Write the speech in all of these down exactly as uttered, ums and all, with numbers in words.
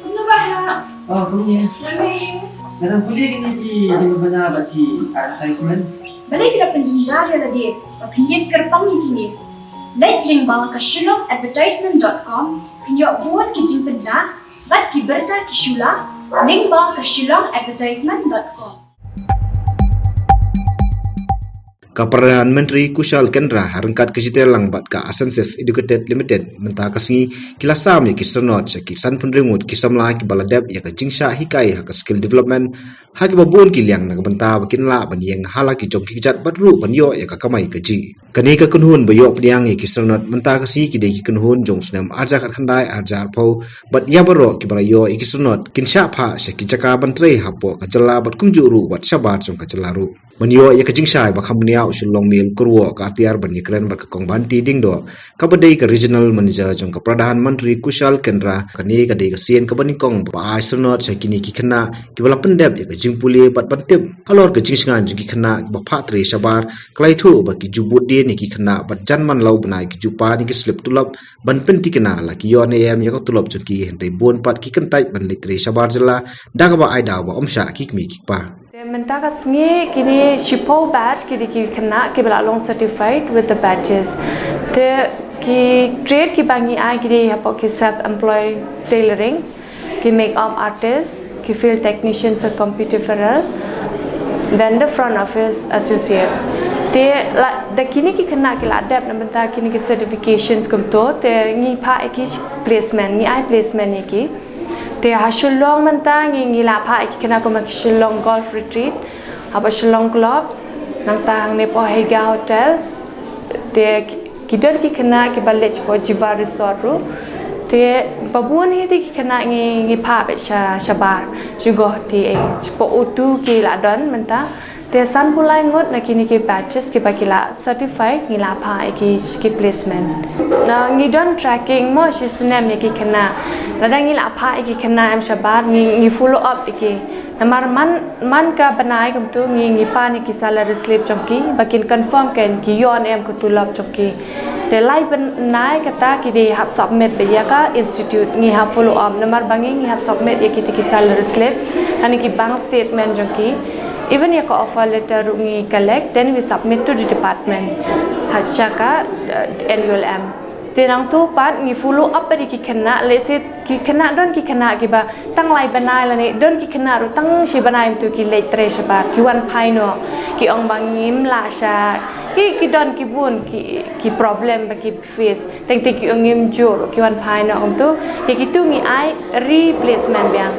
Kumno ba ha? Oh, kumne. Nga dang pule kine ki jingpynbna bad ki advertisement. Balei phi la pynjynjar ïa lade ba phin ïeng kyrpang ïa kine? Leit lyngba ka shillong advertisement dot com, phin ïoh bun ki jingpynbna bad ki bynta ki shula lyngba ka shillong advertisement dot com. Ka Pradhan Mantri Kaushal Kendra ha ryngkat ka jingïalang bad ka Asensis Educators Limited mynta ka sngi ki la sam ïa ki syrnod sha ki sanphew ngut ki samla kiba la dep ïa ka jingshah hikai ha ka skill development ha kiba bun ki liang na ka bynta ba kin lah ban ïeng ha la ki jong ki kjat bad ruh ban ïoh ïa ka kamai kajih. Kane ka kynhun ba ïoh pdiang ïa ki syrnod mynta ka sngi ki dei ki kynhun jong u snem arhajar khatkhyndai arhajar arphew bad ïa baroh kiba la ïoh ïa ki syrnod kin shah phah sha ki jaka ban trei hapoh ka jylla bad kumjuh ruh wat shabar jong ka jylla ruh. Ban ïoh ïa ka jingshai ba kham bniah, u Shillong Mail u kyrwoh ka atiar ban ïakren bad ka Kong Bhanti Diengdoh kaba dei ka Regional Manager jong ka Pradhan Mantri Kaushal Kendra. Kane ka dei ka sien kaba nyngkong ba ai syrnod sha kine ki khynnah kiba la pyndep ïa ka jingpule bad ban tip halor ka jingshngaiñ jong ki khynnah kiba phah trei shabar. Ka la ïathuh ba ki ju bud dien ïa ki khynnah bad jan man la u bnai ki ju pan ïa ki slip tulop ban pynthikna la ki ïoh ne em ïa ka tulop jong ki, hynrei bun pat ki kyntait ban leit trei shabar jylla da kaba ai daw ba ym shah ki kmie ki kpa. Te mynta ka sngi kine shiphew batch ki dei ki khynnah kiba la long certified with the badges. Te ki trade kiba ngi ai ki dei hapoh ki self employed tailoring, ki makeup artist, ki field technician sa computer repair, then the front office associate. Te la da kine ki khynnah ki la dep na bynta kine ki certifications kumto, te ngi phah ïa ki placement, ngi ai placement ïa ki. Te ha Shillong mynta ngi, ngi la phah ïa ki khynnah kum ha ki Shillong Golf Retreat, hapoh Shillong Clubs, nangta hangne hapoh Haiga Hotel. Te ki, ki don ki khynnah kiba leit shapoh Jiva Resort ruh. Te ba bun hi te ki khynnah ngi, ngi phah beit sha, shabar, sha Guwahati, eh, shapoh O two ki la don mynta. Te sanphew lai ngut na kine ki batches kiba ki la certified ngi la phah ïa ki, ki placement. Na ngi don tracking mo shi snem ïa ki khynnah. Lada ngi la phah ïa ki khynnah em shabar ngi, ngi follow up ïa ki. Namar man, man ka bnai kumto ngi, ngi pan ïa ki salary slip jong ki ba kin confirm kein ki ïoh ne em ka tulop jong ki. Te lai bnai kata ki dei hap submit beit ïa ka institute, ngi hap follow up namar ba ngi, ngi hap submit ïa kita ki salary slip lane ki bank statement jong ki. Even ïa ka offer letter ruh ngi collect, then we submit to the department, ha sha ka, uh, N U L M. Te nangta pat ngi follow up bad ïa ki khynnah, let's say ki khynnah, don ki khynnah kiba tang lai bnai lane don ki khynnah ruh tang shi bnai mynta ki leit trei shabar, ki wan phai noh, ki ong ba ngim lah shah, ki, ki don ki bun ki, ki problem ba ki face. Teng teng ki ong ngim juh ruh ki wan phai noh kumta. Ïa kitu ngi ai replacement biang.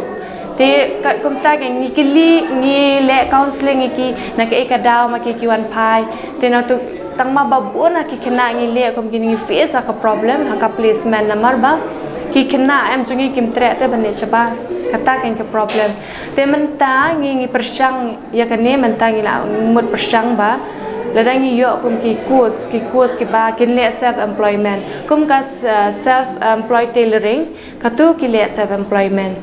Te katkum ta ngi kylli, ngi leh counselling ïa ki na kaei ka daw ma ki ki wan phai. Te nangta tang ma ba bun ha ki khynnah ngi leh kum kine ngi face ha ka problem ha ka placement namar ba ki khynnah em jong ngi kim treh te ban leit shabar. Kata ka problem. Te mynta ngi, ngi pyrshang ïa kane, mynta ngi la mut pyrshang ba lada ngi ïoh kum ki course, ki course kiba kin leh self employment, kum ka, uh, self employed tailoring, katu ki leh self employment.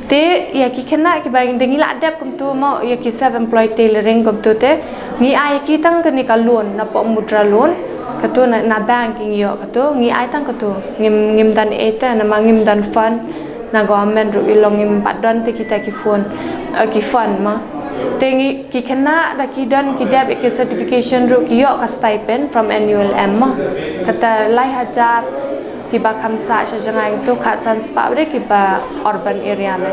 Te ïa ki khynnah kiba ngi la dep kumtu mo, ïa ki self employed tailoring kumtu te ngi ai ïa ki tang kane ka loan napoh Mudra loan. Katu na, na bank ngi ïoh katu, ngi ai tang katu. Ngim, ngim don ei te namar ngim don fund. Na government ruh i long ngim pat don te kita ki fund, eh, ki fund mo. Te ngi ki khynnah da ki don ki dep ïa ki certification ruh ki ïoh ka stipend from N U L M mo. Kata lai hajar kiba kham sah sha jngai tu, khatsan spah bad kiba urban area mo.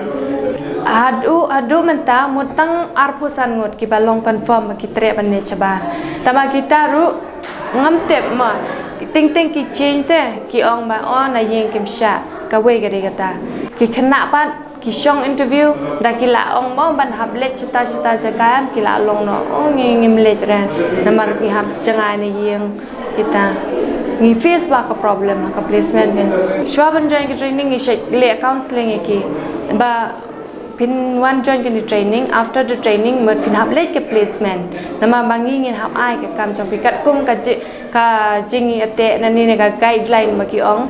Haduh, haduh mynta mut tang arphew san ngut kiba long confirm ba ki treh ban leit shabar. Tangba kita ruh ngam tip mo. Teng teng ki change te, ki ong ba, oh, na ïing kim shah, kawei ka dei kata. Ki khynnah pat ki shong interview, da ki la ong mo ban hap leit shata shata jaka em, ki la long noh, oh, ngi, ngim leit re, namar ngi hap jngai na ïing kita. Ngi face ba ka problem ha ka placement kan. Shuwa ban join ka training ngi shait leh counselling ïa ki ba phin wan join kane training, after the training mut phin hap leit ka placement. Namar ba ngi ngin hap ai ka kam jong phi katkum ka ji, ka jingïateh nane na ka guideline ba ki ong.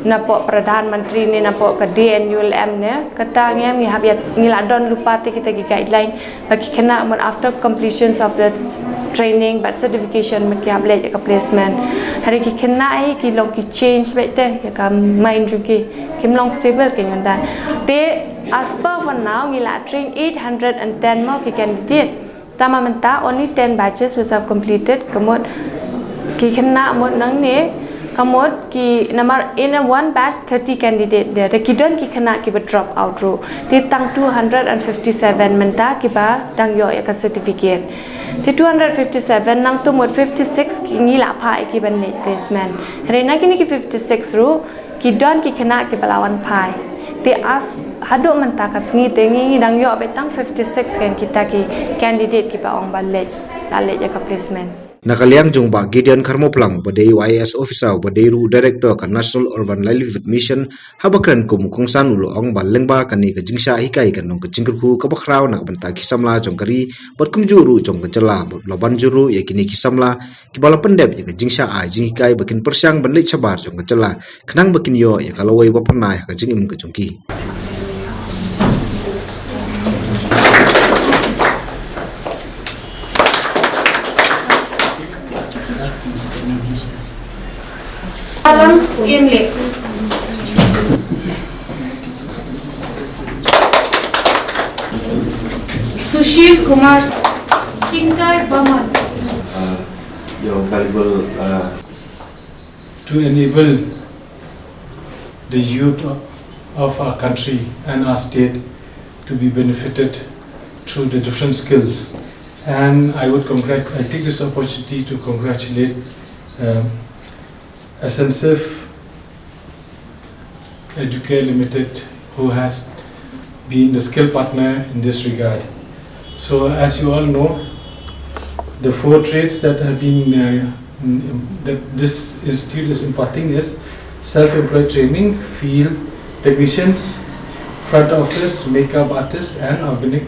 Napoh Pradhan Mantri ne napoh ka D N U L M ne, kata ngi, ngi hap ïa, ngi la don lypa te kita ki guideline ba ki khynnah mut after completions of the training bad certification mut ki hap leit ïa ka placement. Hynrei ki khynnah hi ki long ki change beit te ïa ka mind jong ki, kim long stable ki ngan dan. Te as per for now ngi la train eight hundred and ten mo ki candidate. Tangba mynta only ten batches which have completed, ka mut ki khynnah mut nangne, ka mut ki namar in a one batch thirty candidate there. Te ki don ki khynnah kiba drop out ruh. Te tang two hundred and fifty-seven mynta kiba dang ïoh ïa ka certificate. Te two hundred fifty-seven nangta mut fifty-six ki ngi la phah ïa ki ban leit placement. Hynrei na kine ki fifty-six ruh ki don ki khynnah kiba la wan phai. Te as haduh mynta ka sngi te ngi, ngi dang ïoh beit tang fifty-six ngan kita ki candidate kiba ong ba leit, la leit ïa ka placement. Na ka liang jong Bah Gideon Kharmawphlang, ba dei u I A S officer, ba dei ruh u director ka National Urban Livelihood Mission, haba kren kum u kongsan u la ong ba lyngba kane ka jingshah hikai kan long ka jingkyrkhu kaba khraw na ka bynta ki samla jong ka ri bad kumjuh ruh jong ka jylla, bad la ban jur ruh ïa kine ki samla kiba la pyndep ïa ka jingshah ai jinghikai ba kin pyrshang ban leit shabar jong ka jylla, khnang ba kin ïoh ïa ka lawei ba phyrnai ha ka jingim ka jong ki. Alang Siem Leh. Sushil Kumar Kinkai Baman. Uh, your valuable, uh, to enable the youth of our country and our state to be benefited through the different skills. And I would congrat-, I take this opportunity to congratulate, um, S N S I F Educare Limited, who has been the skill partner in this regard. So, as you all know, the four trades that have been, uh, mm, that this institute is imparting is self-employed training, field technicians, front office, makeup artists, and organic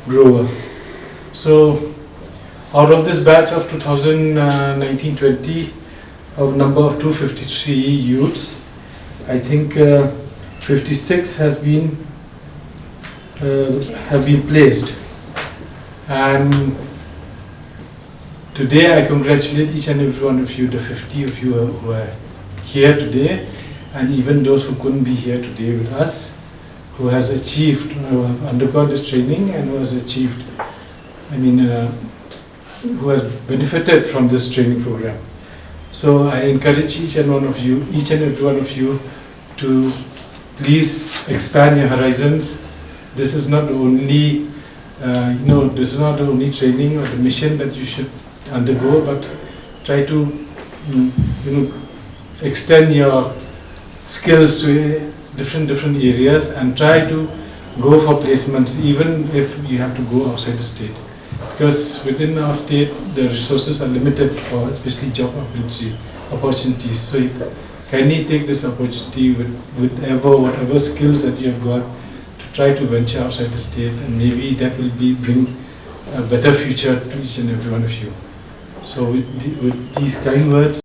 grower. So, out of this batch of two thousand nineteen twenty, a number of two fifty-three youths, I think, uh, fifty-six has been, uh, have been placed. And today I congratulate each and every one of you, the fifty of you who are here today, and even those who couldn't be here today with us, who has achieved, who have undergone this training and who has achieved, I mean, uh, who has benefited from this training program. So I encourage each and one of you, each and every one of you, to please expand your horizons. This is not the only, uh, you know, this is not the only training or the mission that you should undergo, but try to, mm, you know, extend your skills to, uh, different, different areas and try to go for placements, even if you have to go outside the state. Because within our state, the resources are limited for especially job opportunity, opportunities. So you kindly take this opportunity with whatever, whatever skills that you have got to try to venture outside the state, and maybe that will be, bring a better future to each and every one of you. So with, the, with these kind words,